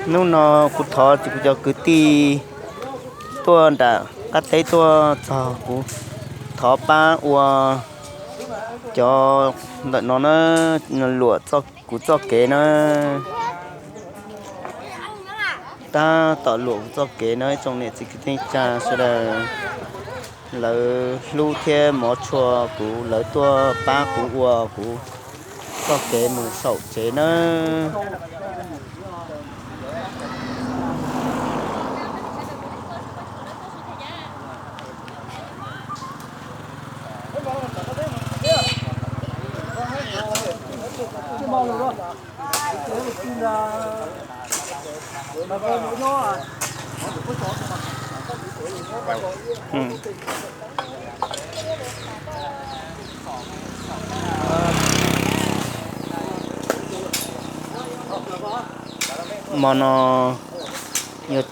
Hnub no kuv thov kuv cov kwv tij tuaj nram qab teb tuaj txog, kuv thov pab ua cov ntawm no na, luam kuv txoj kev na. Tab tom luam kuv txoj kev na ib tsoom niam txiv kwv tij neej tsa sawv daws. Lawv hlub thiab hmov tshua kuv, lawv tuaj pab kuv ua kuv txoj kev mus saum tsev nawb. Hmo no yog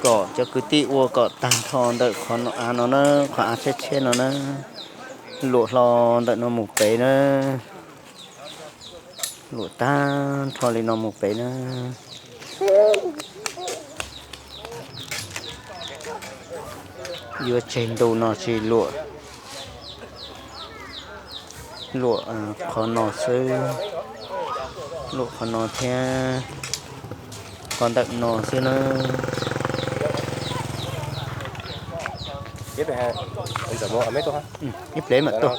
kom cov kwv tij ua kom tag nrho ntawm qhov av no na, qhov av tsheb tsheb no na, luam hlo ntawm no mus pem na, luam tag nrho li no mus pem na. Yuav tseg ntu no tsis luam, luam qhov no xwb, luam qhov no thiab qhov ntawm no xwb na. Ib plev mam tuaj.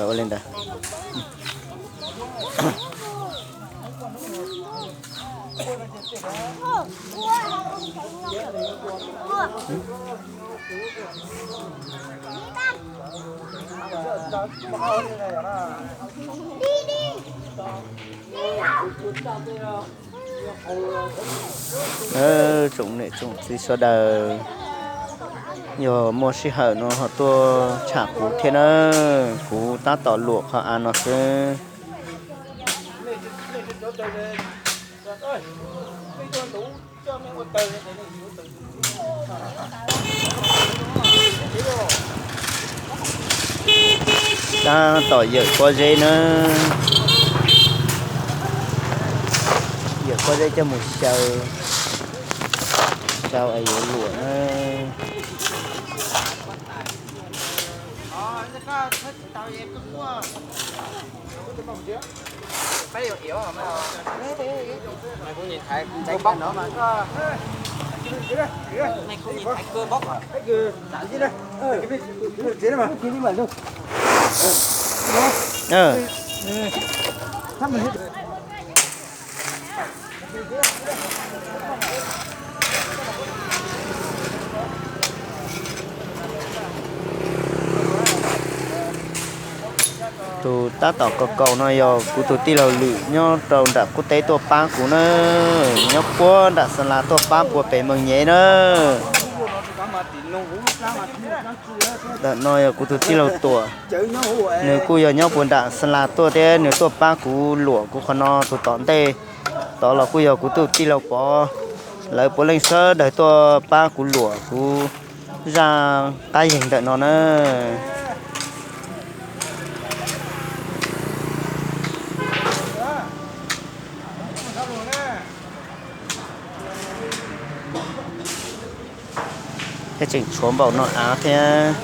Ua li ntawd. Tsoom niam tsoom txiv sawv daws, yog muaj sij hawm no ho tuaj tsham kuv thiab na, kuv tab tom luam qhov av no xwb. Tab tom yawm pob zeb na, yawm pob zeb coj mus xyaw, xyaw es yuav luam na. Tus tab tom kaus kaus no yog kuv tus tij laug Lwm nyob rau nram qub teb tuaj pab kuv na, nyob puag nram Xa Las tuaj pab puag pem Meeg Nyem na. Ntawm no yog kuv tus tij laug Tuam, nws kuj yog nyob puag nram Xa Las tuaj thiab nws tuaj pab kuv luam kuv qhov no tus tom ntej. Tod los kuj yog kuv tus tij laug Pov, lawv puav leej sawv daws tuaj pab kuv luam kuv zaj qab yeeg ntawm no na. Thiab tseem tshuav npaum no av thiab.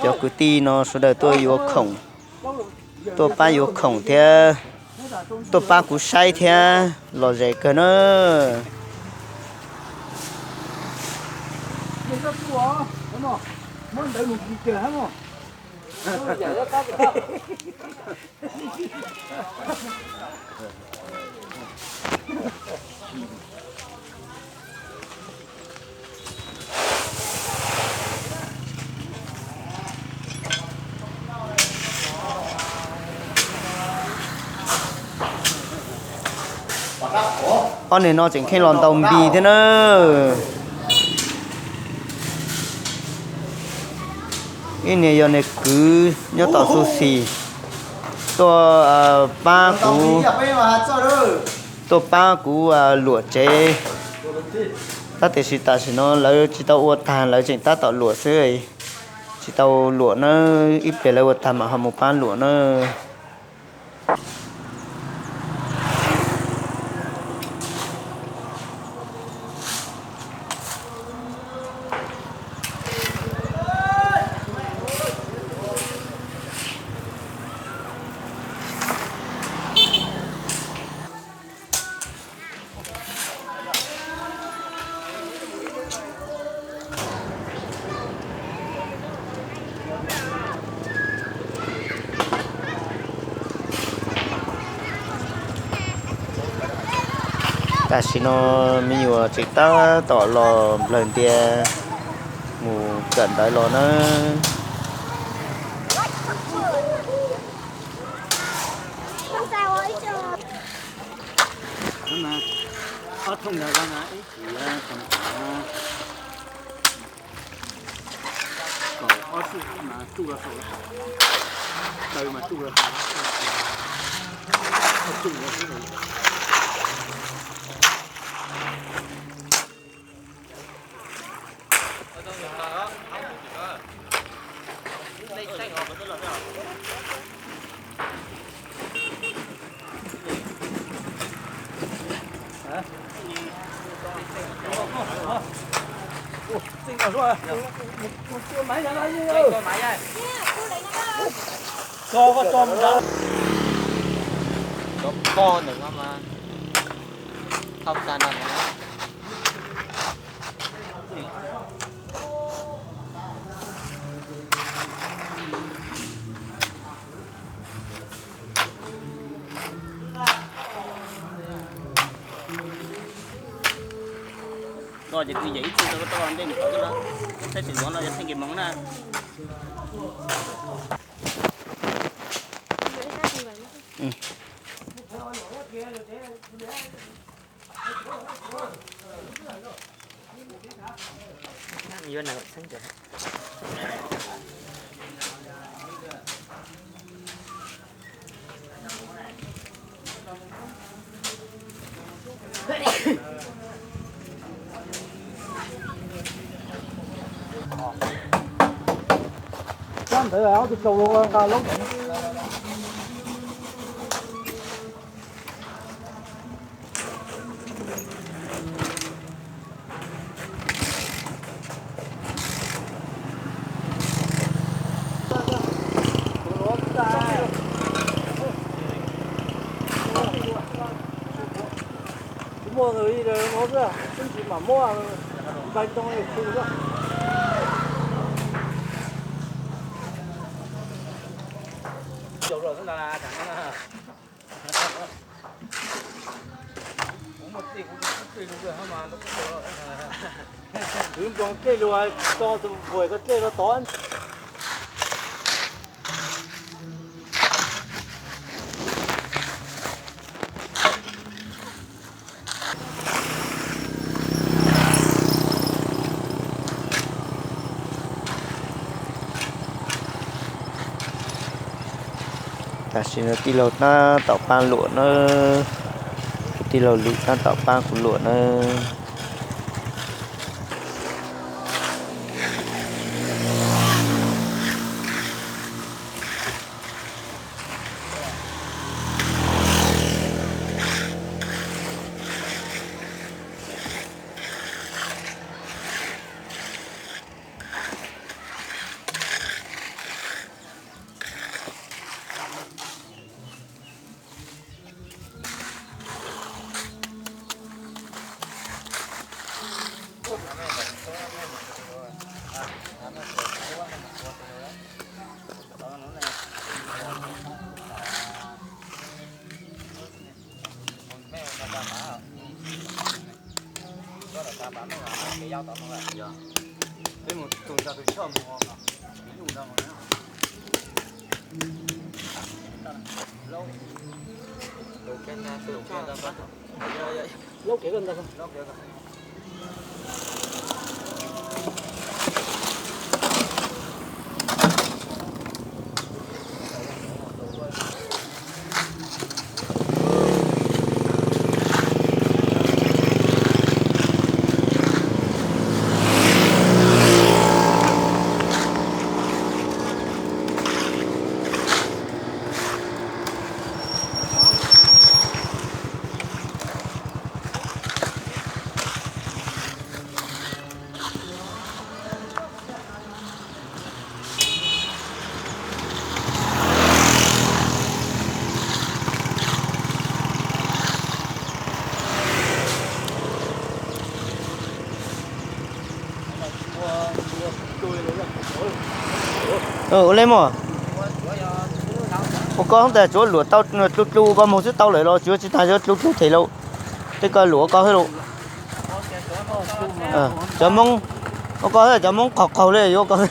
Cov kwv tij no sawv daws tuaj yuav khoom, tuaj pab yuav khoom thiab tuaj pab kuv saib thiab, lom zem kawg na. Ob niag no tseem kheej los ntaus npis thiab na. Ib niag yog niag kwv nyob tom xu xis tuaj pab kuv Tuaj pab kuv luam tsev, tab tiam sis tam sim no lawv tsis tau ua tag, lawv tseem tab tom luam xwb, tsis tau luam na. Ib pliag lawv ua tag mam ho mus pab luam na. Tam sim no me nyuam tseem tab tom los nplawg ntias mus kawm ntawv los na. Koj ces twb yam ib txhij rau koj tau ntej mus tod xwb na, saib tsis zuav no yog theej kev moov na. Ntawd ob tug tsaus nqa loob. Muaj no xwb, twb tsis mam muab npai too li xwb. Kwv nploos dlej lug, tso tus vuam ko dlej rau tod. Tam sim no tij laug tab tom pab luam na, tij laug Lwm tab tom pab kuv luam na. Ua le mog. Ua koj hoob tas tsuav luam tau dlub dlub ua koj moog xwb tau lawm los tsuav tsis tas yuav dlub dlub them lauj. Tej ko luam ua koj xwb lauj. Cov Moob, ua koj xwb cov Moob qaug qaug le yuav ua koj.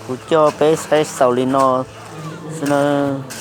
Kuv coj peb saib xaus li no xwb nawb.